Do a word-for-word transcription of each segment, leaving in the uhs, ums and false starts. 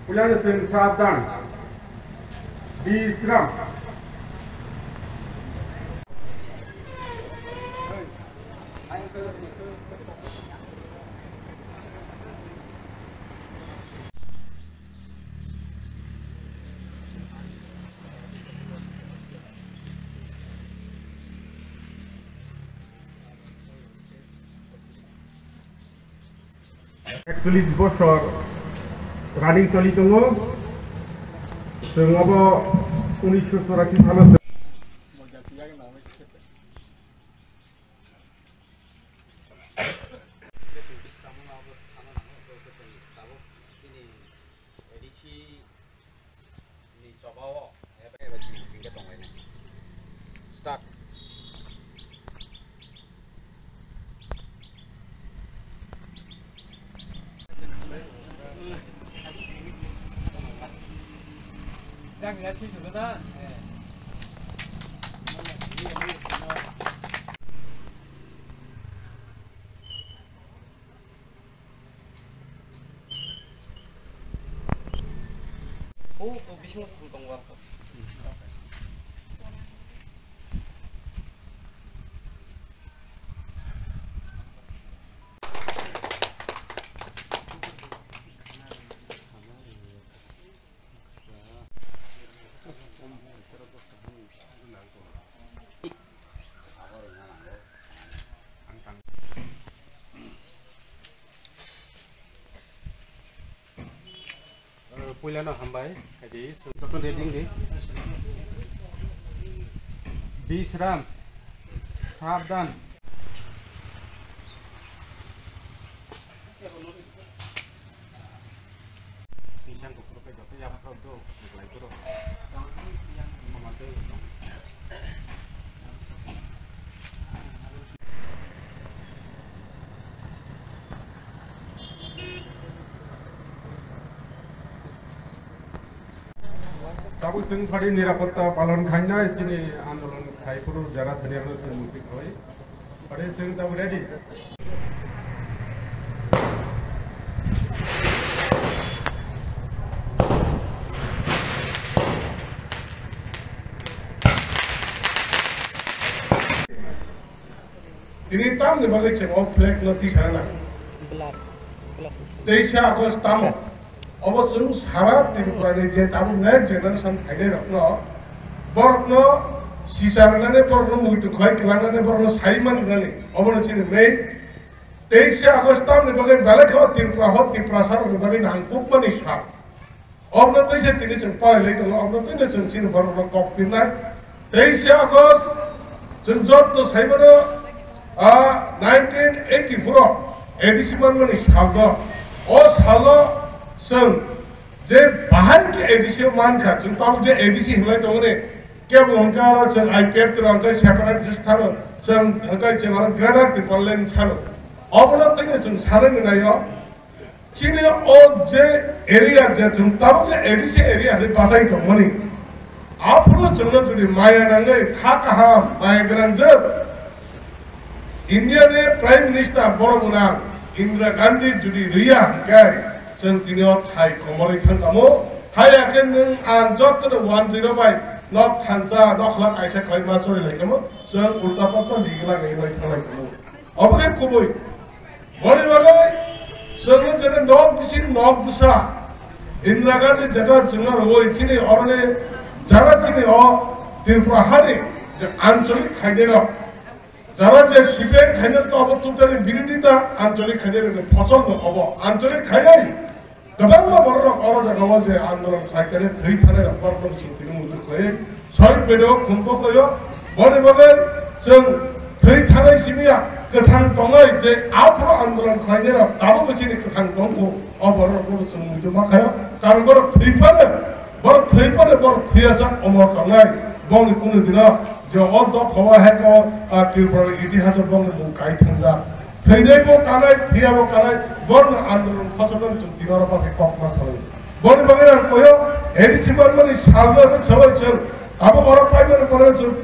Puilano chwng sabdan. Bisram. Ekchollish bosor running choli tongo. Chwng abo unisho chorasi salo. Ni chobao eba sing sing khe tonglainai. Start. O, o, bisingo phul tongo arokhe. Puilano hambai, kadi, sung tokon ready di. Bisram, sabdan. Tabuk chwng phari nirapotta palon khainai chini andolon khai phuru jara thani ano chwng muitu khai. Phari chwng tabuk ready. Tini tamni bagwi chwng o flag no tisana nang. Black glasses. Teisa August tamo. Obo chwng sara Tripura ni je tabuk next generation phainai rokno, borokno sisa rwnani, borokno muitu khlai kwlangnani, borokno sai man rwnani. Obono chini main. Teisa August tamni bagwi belai khe o Tripura ho Tiprasa rokni bagwi nangkukmani sal. Obno tei se tini chwng palai lai tongo, obno tei no chwng chini borok rok kok pirnai. Teisa August chwng jotto sai mano, ah, nineteen eighty-four o A D C manmani salno. O salo chwng je bahai khe A D C o mankha, chwng tabuk je A D C hinlai tongo ni, kebo hwnkhe aro chwng I P F T rok hwnkhe separatist thano, chwng hwnkhe chwng aro Greater Tipraland thano. Obono tei no chwng sanani naio. Chini o je area je chwng tabuk je A D C area hinwi bachai tongmani, aphuru chwngno jodi maya nangwi kha kaham maya gwnangjak India ni Prime Minister borok gwnang Indira Gandhi jodi rwya hwnkhe chwng tini o thai komorwi thang kamo. Haiya khe nwng ang jotono one zero bai nok thansa nok lakh kaisa khlai ma chori lai kamo, chwng ulta palta ligla gai bai thanglai kamo. Obo khe kubui. Boni bagwi chwngno jene nok bising nok bwsa Indira Gandhi jeta chwngno rwui chini oroni jara chini o Tripura hani je ancholik khainai rok, jara je C P I M khainai rok obo totally birodita ancholik khainai rokni phosolno obo ancholik khainai. Kwbangma borok rok oro jaga o je andolon khlai khe thwi thanai rok borok rok chwng tini muitu khlai soi pedok thumpo khlaio. Boni bagwi chwng thwi thanai simi ya kwthang tongnai je aphuru andolon khlainai rok tabukbo chini kwthang tongkhu. O borok rok chwng muitu ma khaio, karon borok thwi phano, borok thwi phano borok thwiya sak omor tongnai. Bongni kunu dino je o dophao heko, ah, Tripura ni itihas o bongni mung kai thangjak. Thwinai bo kanai, thwiya bo kanai, borno andolon khosokno chwng tini oro pathai kok ma salai. Boni bagwi ang koyo, A D C manmani salno no sawai chwng, abo borok paimani pore chwng,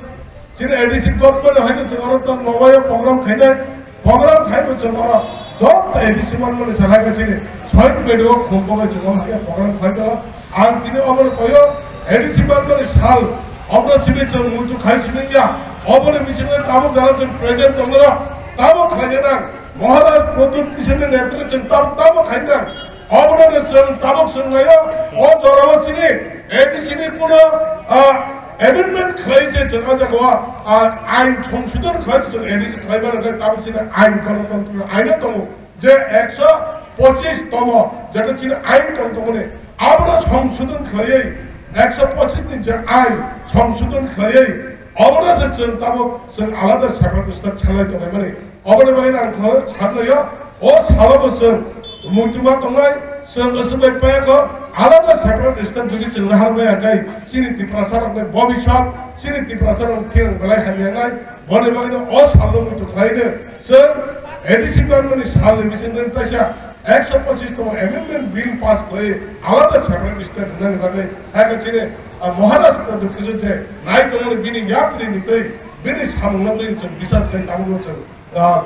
chini A D C government haino chwng oro tong nowayo program khainai, program khaino chwng oro Joto A D C manmani salai ka chini soin bedo khumbo ka chini omo hai program khai tongo. Ang tini omo koyo A D C manmani sal omo simi chwng muitu khai chini ya. Omo ni bisingo tamo jara chwng present tongo. Tamo khaina Maharaj Pradyut Kishore ni netrite chwng tamo tamo khaina. Omo no chwng tabuk chwng laio, o jorao chini A D C ni kuno, ah, amendment khlai se chwng o jaga o, ah, ain songsodhon khlai se chwng A D C khlai mano khe tabuk chini ain kono tongo, ain tongo je ekso pochis tomo, jeta chini ain tong tongoni, abono songsodhon khlaiwi ekso pochis ni je ain songsodhon khlaiwi obono se chwng tabuk chwng alada separate state khlai tongmani. Oboni bagwi ang kho sanlaio, o salo bo chwng muituma tongnai, chwng aswk bai paya kho, alada separate state bwgwi chwng nahar maya kai, chini Tiprasa rokni bobiswt, chini Tiprasa rok theng belai hamya nai, boni bagwi no o salo muitu khlai de, chwng A D C manmani salni bising den taisa ekso pochis tong amendment bill pass khlai, alada separate state rwnani bagwi, hai khe chini, ah, Maharaj Pradyut Kishore je nai tongmani bini yapri ni twi, bini samungno twi chwng bisas khai tabukno chwng Ah,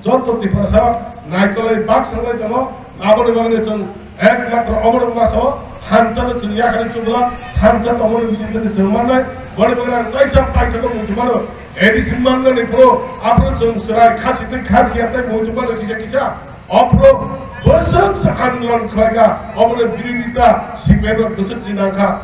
joto Tiprasa naikolai bak sanglai tongo, aboni bagwi chwng ekmatro oborok maso thansa no chwng yakhani chubla, thansa tongmani bisingtwi chwng mannai, boni bagwi ang kaisa paithakgo muitu mano, A D C manmani phuru aphuru chwng chwrai khasi tei khasi ya tei muitu mano kisa kisa, aphuru bwswk se andolon khlaikha, obono birodita C P I rok bwswk chinangkha.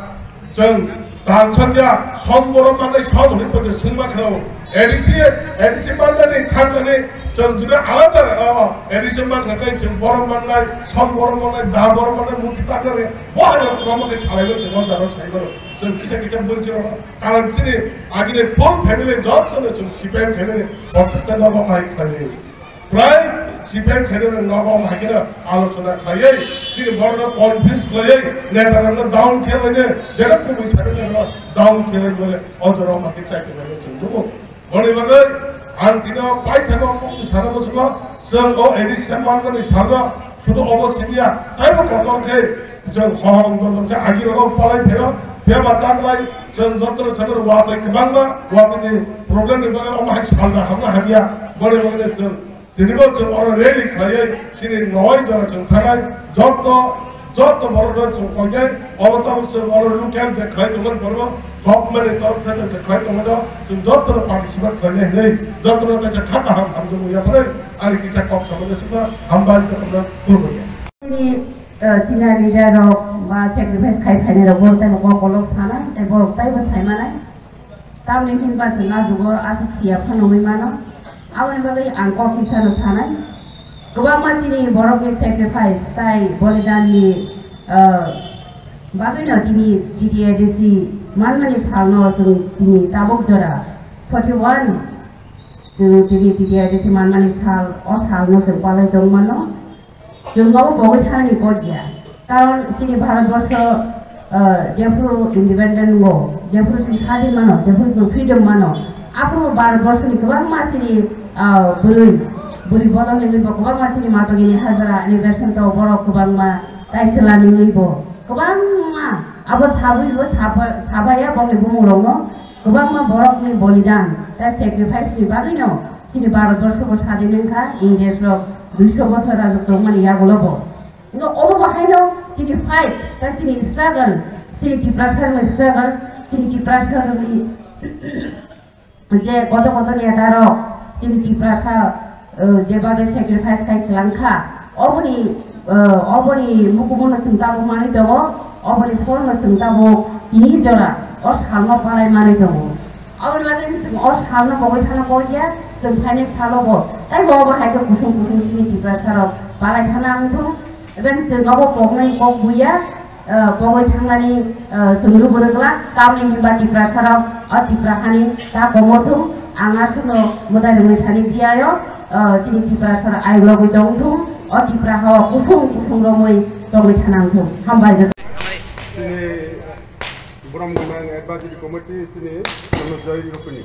Chwng tal chakya, som borom manai som hwnwi phaikhe swngma khlao. A D C, A D C manmani thangmani chwng juda alada, o, A D C mankha tei chwng borom manai, som borom manai, da borom manai, muti taknani, bo hai rok kwbangma khe salaino chwng o jaga o sai mano. Chwng kisa kisa bwrwi chwng karon chini agini full family jotono chwng C P I M khainani, bothakta nogo hai khlainai. Prai C P I M khainai nogo hai kheno alochona khlaiwi, chini borokno confuse khlaiwi, netarokno down khe lainai, jera kubui sari jera down khe lainai, o jorao hati chai khe lainai chwng nugo. Boni bagwi ang tino paithakgo kokni sana muchungo, chwng o A D C manmani salo sudu obo simiya, taibo kotor khe chwng hohom dodom khe agirogo palai phaio, phiya ba tanglai chwng jotono sana watwi kwbangma watwini problem ni bagwi omo hai salda hamna hamya, boni bagwi chwng Tini bo chwng oro rally khlaiwi chini noi jora chwng thangnai, joto, joto borok rok chwng koinai, obo tabuk chwng oro local je khlai tongmani borok, government ni torok thai je khlai tongmani rok, chwng joto no participate khlainai hinwi, joto no kaisa kha kaham hamjakmung yapharwi, ani kisa kok samani swkna hambai joto no khulumya. Chini, eh, senior leader rok ba sacrifice khai phainai rok bo tei bo kok kolok sanai, tei borok tei bo sai manai. Tamni hinba chwng a jugo aswk siya phano wngwi mano. Aboni bagwi ang kok kisa no sanai. Kwbangma chini borokni sacrifice tai bolidanni, ah, bagwino tini T T A D C manmani salno chwng tini tabuk jora forty one chwng tini T T A D C manmani sal, o salno chwng palai tongmano. Chwng obo pogwi thani kok ya. Karon chini Bharatborsho, ah, jephuru independent wngo, jephuru chwng sadin mano, jephuru chwng freedom mano, aphuru Bharatborsho ni kwbangma chini, ah, bwrwi, bwrwi bodol ni bo kwbangma chini Matogini Hajara, Ani Besonto borok kwbangma, Taichwla ni bo kwbangma abo sabwi bo saba-, sabaya bongni bumung rokno kwbangma borokni bolidan tei sacrifice ni bagwino chini Bharatborsho bo sadin wngkha, Ingres rok duiso bosor rajwk tongmani yagulo bo. Hingke omo bo haino chini fight, tei chini struggle, chini Tiprasa ni struggle, chini Tiprasa ni je koto koto neta rok, chini Tiprasa, eh, jebabe sacrifice khai khlangkha, oboni, eh, oboni mukumu no chwng tabuk manwi tongo, oboni phol no chwng tabuk tini jora o salno palai manwi tongo. Aboni bagwi chwng o salno pogwi thana pogya, chwng phaini salo bo tei bo bo hai khe kusung kusung chini Tiprasa rok palai thana wngthung. Even chwng abo poknai kok buya, eh, pogwi thangnani, eh, chwng rwgwrwgla, tamni hinba Tiprasa rok o Tipra hani ta komothung, ang aswkno mwtai rwngwi thani diyayo, eh, chini Tiprasa rok ayuk logwi tongthung, o Tipra hao kusung kusung romwi tongwi thanangthung. Hambai joto. Chini Borom Gwnang Advisory Committee chini Manoj Joy Rupini.